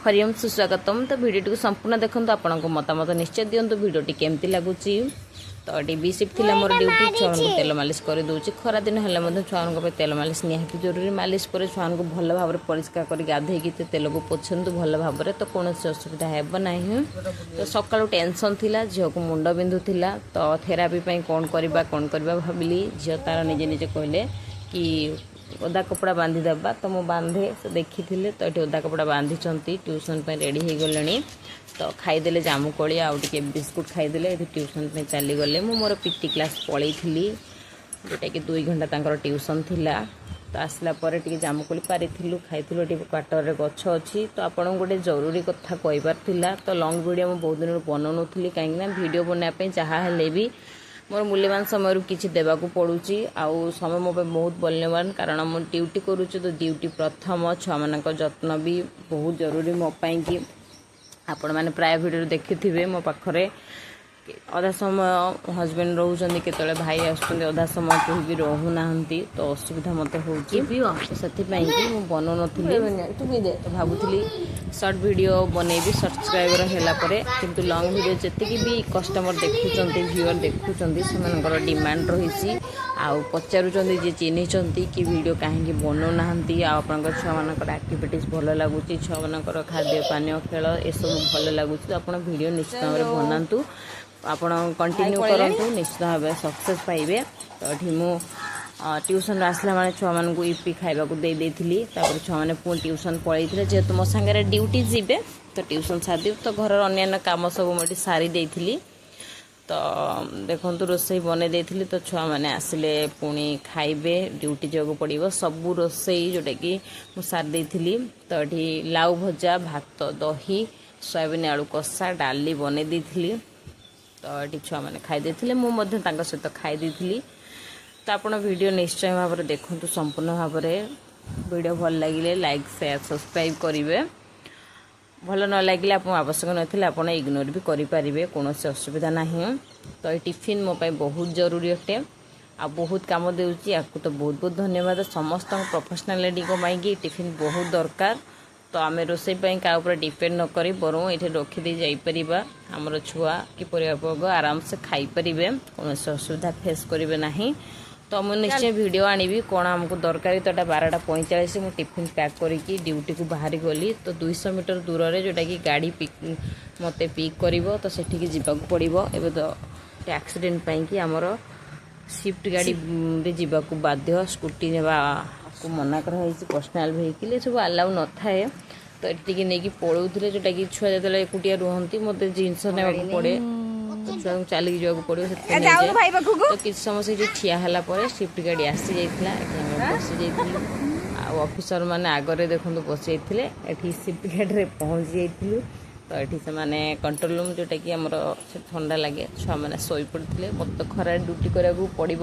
ହରିଓମ, ସୁସ୍ୱାଗତମ। ତ ଭିଡ଼ିଓଟିକୁ ସମ୍ପୂର୍ଣ୍ଣ ଦେଖନ୍ତୁ, ଆପଣଙ୍କ ମତାମତ ନିଶ୍ଚୟ ଦିଅନ୍ତୁ ଭିଡ଼ିଓଟି କେମିତି ଲାଗୁଛି। ତ ଏଠି ବି ସିଫ୍ଟ ଥିଲା ମୋର ଡ୍ୟୁଟି। ଛୁଆମାନଙ୍କୁ ତେଲ ମାଲିସ କରିଦେଉଛି। ଖରାଦିନ ହେଲେ ମଧ୍ୟ ଛୁଆମାନଙ୍କ ପାଇଁ ତେଲ ମାଲିସ ନିହାତି ଜରୁରୀ। ମାଲିସ ପରେ ଛୁଆମାନଙ୍କୁ ଭଲ ଭାବରେ ପରିଷ୍କାର କରି ଗାଧେଇକି ସେ ତେଲକୁ ପୋଛନ୍ତୁ ଭଲ ଭାବରେ, ତ କୌଣସି ଅସୁବିଧା ହେବ ନାହିଁ। ତ ସକାଳୁ ଟେନସନ୍ ଥିଲା, ଝିଅକୁ ମୁଣ୍ଡ ବିନ୍ଧୁଥିଲା। ତ ଥେରାପି ପାଇଁ କ'ଣ କରିବା, କ'ଣ କରିବା ଭାବିଲି। ଝିଅ ତାର ନିଜେ ନିଜେ କହିଲେ କି ଓଦା କପଡ଼ା ବାନ୍ଧିଦେବା। ତ ମୁଁ ବାନ୍ଧେ, ସେ ଦେଖିଥିଲେ। ତ ଏଠି ଓଦା କପଡ଼ା ବାନ୍ଧିଛନ୍ତି, ଟ୍ୟୁସନ୍ ପାଇଁ ରେଡ଼ି ହେଇଗଲେଣି। ତ ଖାଇଦେଲେ ଜାମୁକୋଳି ଆଉ ଟିକେ ବିସ୍କୁଟ୍ ଖାଇଦେଲେ। ଏଠି ଟ୍ୟୁସନ୍ ପାଇଁ ଚାଲିଗଲେ। ମୁଁ ମୋର ପିଟି କ୍ଲାସ୍ ପଳେଇଥିଲି, ଯେଉଁଟାକି 2 ଘଣ୍ଟା ତାଙ୍କର ଟ୍ୟୁସନ୍ ଥିଲା। ତ ଆସିଲା ପରେ ଟିକେ ଜାମୁକୋଳି ପାରିଥିଲୁ, ଖାଇଥିଲୁ। ଏଠି କ୍ୱାର୍ଟରରେ ଗଛ ଅଛି। ତ ଆପଣଙ୍କୁ ଗୋଟେ ଜରୁରୀ କଥା କହିବାର ଥିଲା। ତ ଲଙ୍ଗ୍ ଭିଡ଼ିଓ ମୁଁ ବହୁତ ଦିନରୁ ବନଉନଥିଲି, କାହିଁକିନା ଭିଡ଼ିଓ ବନେଇବା ପାଇଁ ଯାହା ହେଲେ ବି ମୋର ମୂଲ୍ୟବାନ ସମୟରୁ କିଛି ଦେବାକୁ ପଡ଼ୁଛି। ଆଉ ସମୟ ମୋ ପାଇଁ ବହୁତ ମୂଲ୍ୟବାନ, କାରଣ ମୁଁ ଡ୍ୟୁଟି କରୁଛି। ତ ଡ୍ୟୁଟି ପ୍ରଥମ, ଛୁଆମାନଙ୍କ ଯତ୍ନ ବି ବହୁତ ଜରୁରୀ ମୋ ପାଇଁକି। ଆପଣମାନେ ପ୍ରାୟ ଭିଡ଼ିଓରେ ଦେଖିଥିବେ, ମୋ ପାଖରେ ଅଧା ସମୟ ହଜବେଣ୍ଡ ରହୁଛନ୍ତି, କେତେବେଳେ ଭାଇ ଆସୁଛନ୍ତି, ଅଧା ସମୟ କେହି ବି ରହୁନାହାନ୍ତି। ତ ଅସୁବିଧା ମୋତେ ହେଉଛି, ତ ସେଥିପାଇଁ କି ମୁଁ ବନଉନଥିଲି। ତ ଭାବୁଥିଲି ସର୍ଟ ଭିଡ଼ିଓ ବନେଇବି ସବସ୍କ୍ରାଇବର ହେଲା ପରେ। କିନ୍ତୁ ଲଙ୍ଗ୍ ଭିଡ଼ିଓ ଯେତିକି ବି କଷ୍ଟମର ଦେଖୁଛନ୍ତି, ଭିଉଅର ଦେଖୁଛନ୍ତି, ସେମାନଙ୍କର ଡିମାଣ୍ଡ ରହିଛି ଆଉ ପଚାରୁଛନ୍ତି, ଯିଏ ଚିହ୍ନିଛନ୍ତି କି ଭିଡ଼ିଓ କାହିଁକି ବନଉନାହାନ୍ତି, ଆଉ ଆପଣଙ୍କ ଛୁଆମାନଙ୍କର ଆକ୍ଟିଭିଟିଜ୍ ଭଲ ଲାଗୁଛି, ଛୁଆମାନଙ୍କର ଖାଦ୍ୟ ପାନୀୟ, ଖେଳ ଏସବୁ ଭଲ ଲାଗୁଛି, ତ ଆପଣ ଭିଡ଼ିଓ ନିଶ୍ଚିତ ଭାବରେ ବନାନ୍ତୁ, ଆପଣ କଣ୍ଟିନ୍ୟୁ କରନ୍ତୁ, ନିଶ୍ଚିତ ଭାବରେ ସକ୍ସେସ୍ ପାଇବେ। ତ ଏଠି ମୁଁ ଟ୍ୟୁସନ୍ରୁ ଆସିଲା ମାନେ ଛୁଆମାନଙ୍କୁ ଇପି ଖାଇବାକୁ ଦେଇ ଦେଇଥିଲି। ତାପରେ ଛୁଆମାନେ ପୁଣି ଟ୍ୟୁସନ୍ ପଳେଇଥିଲେ, ଯେହେତୁ ମୋ ସାଙ୍ଗରେ ଡ୍ୟୁଟି ଯିବେ। ତ ଟ୍ୟୁସନ୍ ସାରି ତ ଘରର ଅନ୍ୟାନ୍ୟ କାମ ସବୁ ମୁଁ ଏଠି ସାରି ଦେଇଥିଲି। ତ ଦେଖନ୍ତୁ, ରୋଷେଇ ବନେଇ ଦେଇଥିଲି। ତ ଛୁଆମାନେ ଆସିଲେ ପୁଣି ଖାଇବେ, ଡ୍ୟୁଟି ଯିବାକୁ ପଡ଼ିବ। ସବୁ ରୋଷେଇ ଯେଉଁଟାକି ମୁଁ ସାରି ଦେଇଥିଲି। ତ ଏଠି ଲାଉ ଭଜା, ଭାତ, ଦହି, ସୋୟାବିନ୍ ଆଳୁ କଷା, ଡାଲି ବନେଇ ଦେଇଥିଲି। ତ ଏଠି ଛୁଆମାନେ ଖାଇ ଦେଇଥିଲେ, ମୁଁ ମଧ୍ୟ ତାଙ୍କ ସହିତ ଖାଇ ଦେଇଥିଲି। ତ ଆପଣ ଭିଡ଼ିଓ ନିଶ୍ଚୟ ଭାବରେ ଦେଖନ୍ତୁ ସମ୍ପୂର୍ଣ୍ଣ ଭାବରେ। ଭିଡ଼ିଓ ଭଲ ଲାଗିଲେ ଲାଇକ୍, ସେୟାର, ସବସ୍କ୍ରାଇବ୍ କରିବେ। ଭଲ ନ ଲାଗିଲେ, ଆପଣଙ୍କୁ ଆବଶ୍ୟକ ନଥିଲେ ଆପଣ ଇଗ୍ନୋର ବି କରିପାରିବେ, କୌଣସି ଅସୁବିଧା ନାହିଁ। ତ ଏଇ ଟିଫିନ୍ ମୋ ପାଇଁ ବହୁତ ଜରୁରୀ ଅଟେ ଆଉ ବହୁତ କାମ ଦେଉଛି। ୟାକୁ ତ ବହୁତ ବହୁତ ଧନ୍ୟବାଦ। ସମସ୍ତଙ୍କ ପ୍ରଫେସନାଲ୍ ଲେଡ଼ିଙ୍କ ପାଇଁକି ଟିଫିନ୍ ବହୁତ ଦରକାର। ତ ଆମେ ରୋଷେଇ ପାଇଁ କାହା ଉପରେ ଡିପେଣ୍ଡ ନ କରି ବରଂ ଏଇଠି ରଖିଦେଇ ଯାଇପାରିବା। ଆମର ଛୁଆ କି ପରିବାର ବର୍ଗ ଆରାମସେ ଖାଇପାରିବେ, କୌଣସି ଅସୁବିଧା ଫେସ୍ କରିବେ ନାହିଁ। ତ ମୁଁ ନିଶ୍ଚୟ ଭିଡ଼ିଓ ଆଣିବି କ'ଣ ଆମକୁ ଦରକାର। ତ ଏଇଟା 12ଟା 45, ମୁଁ ଟିଫିନ୍ ପ୍ୟାକ୍ କରିକି ଡ୍ୟୁଟିକୁ ବାହାରି ଗଲି। ତ 200 ମିଟର ଦୂରରେ ଯେଉଁଟାକି ଗାଡ଼ି ପିକ୍ ମୋତେ ପିକ୍ କରିବ, ତ ସେଠିକି ଯିବାକୁ ପଡ଼ିବ। ଏବେ ତ ଆକ୍ସିଡେଣ୍ଟ ପାଇଁକି ଆମର ସ୍ୱିଫ୍ଟ ଗାଡ଼ିରେ ଯିବାକୁ ବାଧ୍ୟ, ସ୍କୁଟି ନେବାକୁ ମନା କରାହେଇଛି। ପର୍ସନାଲ୍ ଭେହିକିଲ୍ ଏସବୁ ଆଲାଉ ନଥାଏ। ତ ଏଠି ଟିକେ ନେଇକି ପଳଉଥିଲେ, ଯେଉଁଟାକି ଛୁଆ ଯେତେବେଳେ ଏକୁଟିଆ ରୁହନ୍ତି, ମୋତେ ଜିନିଷ ନେବାକୁ ପଡ଼େ, ତ ଛୁଆଙ୍କୁ ଚାଲିକି ଯିବାକୁ ପଡ଼ିବ, ସେଥିପାଇଁ ଯାଉନୁ ନେଇଯାଏ। ଭାଇ ପାଖକୁ। ତ କିଛି ସମୟ ସେଇଠି ଠିଆ ହେଲା ପରେ ସ୍ୱିଫ୍ଟ ଗାଡ଼ି ଆସିଯାଇଥିଲା। ଏଠି ଆମେ ବସି ଯାଇଥିଲୁ ଆଉ ଅଫିସର ମାନେ ଆଗରେ ଦେଖନ୍ତୁ ବସି ଯାଇଥିଲେ। ଏଠି ସ୍ୱିଫ୍ଟ ଗାଡ଼ିରେ ପହଞ୍ଚି ଯାଇଥିଲୁ। ତ ଏଠି ସେମାନେ କଣ୍ଟ୍ରୋଲ ରୁମ୍, ଯେଉଁଟାକି ଆମର ସେଠି ଥଣ୍ଡା ଲାଗେ, ଛୁଆମାନେ ଶୋଇପଡ଼ିଥିଲେ। ମୋତେ ତ ଖରାରେ ଡ୍ୟୁଟି କରିବାକୁ ପଡ଼ିବ,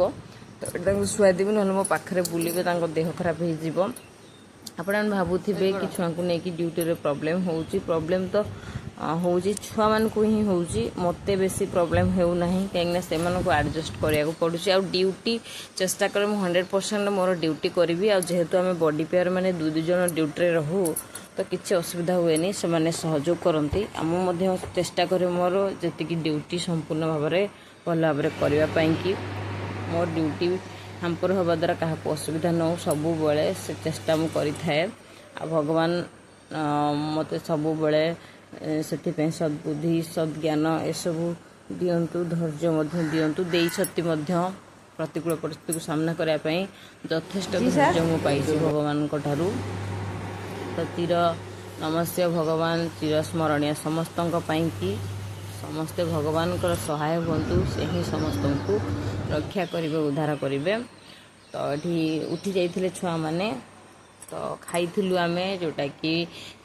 ତ ଏଠି ତାଙ୍କୁ ଶୁଆଇଦେବି, ନହେଲେ ମୋ ପାଖରେ ବୁଲିବେ, ତାଙ୍କ ଦେହ ଖରାପ ହେଇଯିବ। ଆପଣମାନେ ଭାବୁଥିବେ କି ଛୁଆଙ୍କୁ ନେଇକି ଡ୍ୟୁଟିରେ ପ୍ରୋବ୍ଲେମ୍ ହେଉଛି। ପ୍ରୋବ୍ଲେମ୍ ତ ହେଉଛି, ଛୁଆମାନଙ୍କୁ ହିଁ ହେଉଛି, ମୋତେ ବେଶୀ ପ୍ରୋବ୍ଲେମ୍ ହେଉନାହିଁ, କାହିଁକିନା ସେମାନଙ୍କୁ ଆଡ଼ଜଷ୍ଟ କରିବାକୁ ପଡ଼ୁଛି। ଆଉ ଡ୍ୟୁଟି ଚେଷ୍ଟା କରେ ମୁଁ 100% ମୋର ଡ୍ୟୁଟି କରିବି। ଆଉ ଯେହେତୁ ଆମେ ବଡି ପେୟାର ମାନେ ଦୁଇ ଦୁଇ ଜଣ ଡ୍ୟୁଟିରେ ରହୁ, ତ କିଛି ଅସୁବିଧା ହୁଏନି, ସେମାନେ ସହଯୋଗ କରନ୍ତି। ଆଉ ମୁଁ ମଧ୍ୟ ଚେଷ୍ଟା କରେ ମୋର ଯେତିକି ଡ୍ୟୁଟି ସମ୍ପୂର୍ଣ୍ଣ ଭାବରେ ଭଲ ଭାବରେ କରିବା ପାଇଁକି। ମୋର ଡ୍ୟୁଟି ହାମ୍ପର ହେବା ଦ୍ୱାରା କାହାକୁ ଅସୁବିଧା ନ ହଉ, ସବୁବେଳେ ସେ ଚେଷ୍ଟା ମୁଁ କରିଥାଏ। ଆଉ ଭଗବାନ ମୋତେ ସବୁବେଳେ ସେଥିପାଇଁ ସଦ୍ବୁଦ୍ଧି, ସଦ୍ଜ୍ଞାନ ଏସବୁ ଦିଅନ୍ତୁ, ଧୈର୍ଯ୍ୟ ମଧ୍ୟ ଦିଅନ୍ତୁ, ଦେଇଛନ୍ତି ମଧ୍ୟ। ପ୍ରତିକୂଳ ପରିସ୍ଥିତିକୁ ସାମ୍ନା କରିବା ପାଇଁ ଯଥେଷ୍ଟ ଧୈର୍ଯ୍ୟ ମୁଁ ପାଇଛି ଭଗବାନଙ୍କ ଠାରୁ। ତ ଚିର ନମସ୍ୟ ଭଗବାନ, ଚିର ସ୍ମରଣୀୟ ସମସ୍ତଙ୍କ ପାଇଁକି। ସମସ୍ତେ ଭଗବାନଙ୍କର ସହାୟ ହୁଅନ୍ତୁ, ସେ ହିଁ ସମସ୍ତଙ୍କୁ ରକ୍ଷା କରିବେ, ଉଦ୍ଧାର କରିବେ। ତ ଏଠି ଉଠି ଯାଇଥିଲେ ଛୁଆମାନେ। ତ ଖାଇଥିଲୁ ଆମେ, ଯେଉଁଟାକି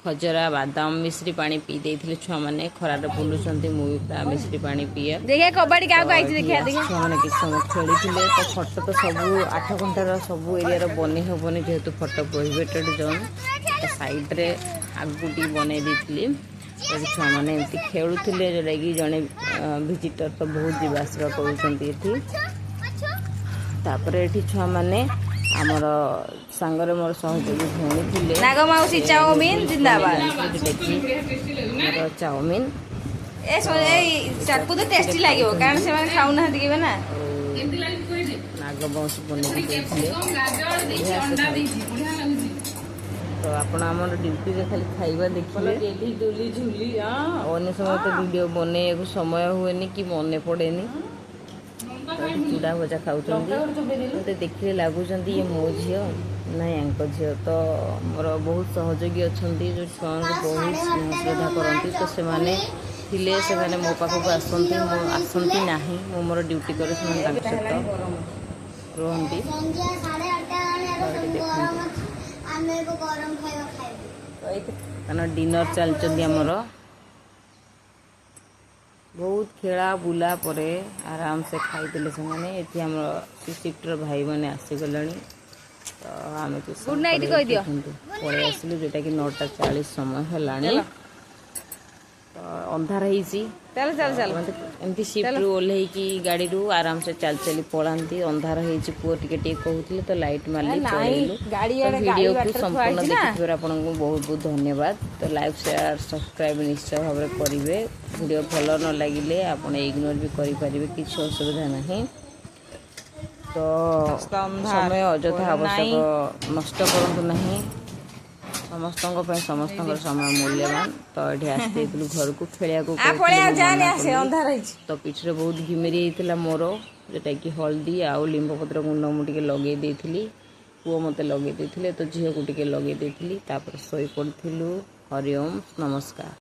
ଖଜରା, ବାଦାମ, ମିଶ୍ରି ପାଣି ପିଇ ଦେଇଥିଲେ। ଛୁଆମାନେ ଖରାରେ ବୁଲୁଛନ୍ତି, ମୁଁ ବି ପୁରା ମିଶ୍ରି ପାଣି ପିଏ। ଦେଖିଆ, କବାଡି କାହାକୁ ତ ଆଇଛି। ଏଠି ଦେଖିଆ, ଦେଖିଆ। ଛୁଆମାନେ କିଛି ସମୟ ଖେଳିଥିଲେ। ତ ଫଟୋ ତ ସବୁ 8 ଘଣ୍ଟାର ସବୁ ଏରିଆର ବନେଇ ହେବନି, ଯେହେତୁ ଫଟୋ ପ୍ରୋହିବିଟେଡ୍ ଜୋନ୍। ତ ସାଇଡ଼୍ରେ ଆଗକୁ ଟିକେ ବନେଇ ଦେଇଥିଲି। ଏଠି ଛୁଆମାନେ ଏମିତି ଖେଳୁଥିଲେ, ଯେଉଁଟାକି ଜଣେ ଭିଜିଟର ତ ବହୁତ ଯିବା ଆସିବା କରୁଛନ୍ତି ଏଠି। ତାପରେ ଏଠି ଛୁଆମାନେ ଆମର ସାଙ୍ଗରେ ମୋର ସହଯୋଗୀ ଭଉଣୀ ଥିଲେ। ନାଗ ମାଉସୀ ଚାଉମିନ ଜିନ୍ଦାବାଦ। ଯେଉଁଟାକି ଆମର ଚାଉମିନ। ଏ ଏଇ ଚାକୁ ତ ଟେଷ୍ଟି ଲାଗିବ, କାରଣ ସେମାନେ ଖାଉନାହାନ୍ତି କେବେ ନା। ଆଉ ନାଗ ମାଉସୀ ବନେଇକି ଦେଇଥିଲେ, ବଢ଼ିଆ ସେ ଖାଇଛି। ତ ଆପଣ ଆମର ଡ୍ୟୁଟିରେ ଖାଲି ଖାଇବା ଦେଖିବେ। ଦୁଲି ଝୁଲି। ଆଉ ଅନ୍ୟ ସମୟ ତ ଭିଡ଼ିଓ ବନେଇବାକୁ ସମୟ ହୁଏନି କି ମନେ ପଡ଼େନି। ତ ଏଠି ଚୁଡ଼ା ଭଜା ଖାଉଛନ୍ତି। ମୋତେ ଦେଖିଲେ ଲାଗୁଛନ୍ତି ଇଏ ମୋ ଝିଅ ନା ୟାଙ୍କ ଝିଅ। ତ ମୋର ବହୁତ ସହଯୋଗୀ ଅଛନ୍ତି, ଯେଉଁ ଛୁଆମାନଙ୍କୁ ବହୁତ ସ୍ନେହ ଶ୍ରଦ୍ଧା କରନ୍ତି। ତ ସେମାନେ ଥିଲେ, ସେମାନେ ମୋ ପାଖକୁ ଆସନ୍ତି, ମୁଁ ଆସନ୍ତି ନାହିଁ। ମୁଁ ମୋର ଡ୍ୟୁଟି କରେ, ସେମାନେ ତାଙ୍କ ସହିତ ରୁହନ୍ତି। ସନ୍ଧ୍ୟା 8:30 ହେଲାଣି। ତ ଏଠି ଏବେ ଦେଖନ୍ତୁ। ଗରମ ଅଛି। ଆମେ ଏବେ ଗରମ ଖାଇବା ଖାଇବୁ। କାରଣ ଡିନର ଚାଲିଛନ୍ତି ଆମର। ବହୁତ ଖେଳା ବୁଲା ପରେ ଆରାମସେ ଖାଇଦେଲେ ସେମାନେ। ଏଠି ଆମର ସି ସିଫ୍ଟର ଭାଇମାନେ ଆସିଗଲେଣି, ତ ଆମେ କିଛି ସମୟ Good night ପରେ କହିଦିଅ। ଦେଖନ୍ତୁ, ପଳେଇ ଆସିଲୁ, ଯେଉଁଟାକି 9:40 ସମୟ ହେଲାଣି। ତ ଅନ୍ଧାର ହେଇଛି। ଚାଲ ଚାଲ ଚାଲ। ମତେ ଏମିତି ସିଫ୍ଟରୁ ଓହ୍ଲେଇକି ଗାଡ଼ିରୁ ଆରାମସେ ଚାଲି ଚାଲି ପଳାନ୍ତି। ଅନ୍ଧାର ହେଇଛି, ପୁଅ ଟିକେ ଟିକେ କହୁଥିଲେ, ତ ଲାଇଟ୍ ମାରିଲି, ନାଇଁ, ପଳେଇଲୁ। ଗାଡ଼ି ତ ଆଡେ ଗାଡ଼ି ଭିଡ଼ିଓକୁ ବାଟରେ ଥୁଆ ସମ୍ପୂର୍ଣ୍ଣ ହେଇଛି ନା। ଦେଖିଥିବାରୁ ଆପଣଙ୍କୁ ବହୁତ ବହୁତ ଧନ୍ୟବାଦ। ତ ଲାଇକ୍, ସେୟାର, ସବସ୍କ୍ରାଇବ୍ ନିଶ୍ଚୟ ଭାବରେ କରିବେ। ଭିଡ଼ିଓ ଭଲ ନ ଲାଗିଲେ ଆପଣ ଇଗ୍ନୋର ବି କରିପାରିବେ, କିଛି ଅସୁବିଧା ନାହିଁ। ତ ସମୟ ଅଯଥା ଆବଶ୍ୟକ ନଷ୍ଟ କରନ୍ତୁ ନାହିଁ। ସମସ୍ତଙ୍କ ପାଇଁ ସମସ୍ତଙ୍କର ସମୟ ମୂଲ୍ୟବାନ। ତ ଏଠି ଆସିଯାଇଥିଲୁ ଘରକୁ ଖେଳିବାକୁ ଆ କହୁଥିଲେ, ପଳେଇ ଆଉ ମୁଁ ଯାନି ମନା ଆସେ କଲି। ଅନ୍ଧାର ହେଇଛି। ତ ପିଠିରେ ବହୁତ ଘିମିରି ହେଇଥିଲା ମୋର, ଯେଉଁଟାକି ହଳଦୀ ଆଉ ଲିମ୍ବପତ୍ର ଗୁଣ୍ଡ ମୁଁ ଟିକେ ଲଗେଇ ଦେଇଥିଲି। ପୁଅ ମୋତେ ଲଗେଇ ଦେଇଥିଲେ, ତ ଝିଅକୁ ଟିକେ ଲଗେଇ ଦେଇଥିଲି। ତାପରେ ଶୋଇପଡ଼ିଥିଲୁ। ହରିଓମ, ନମସ୍କାର।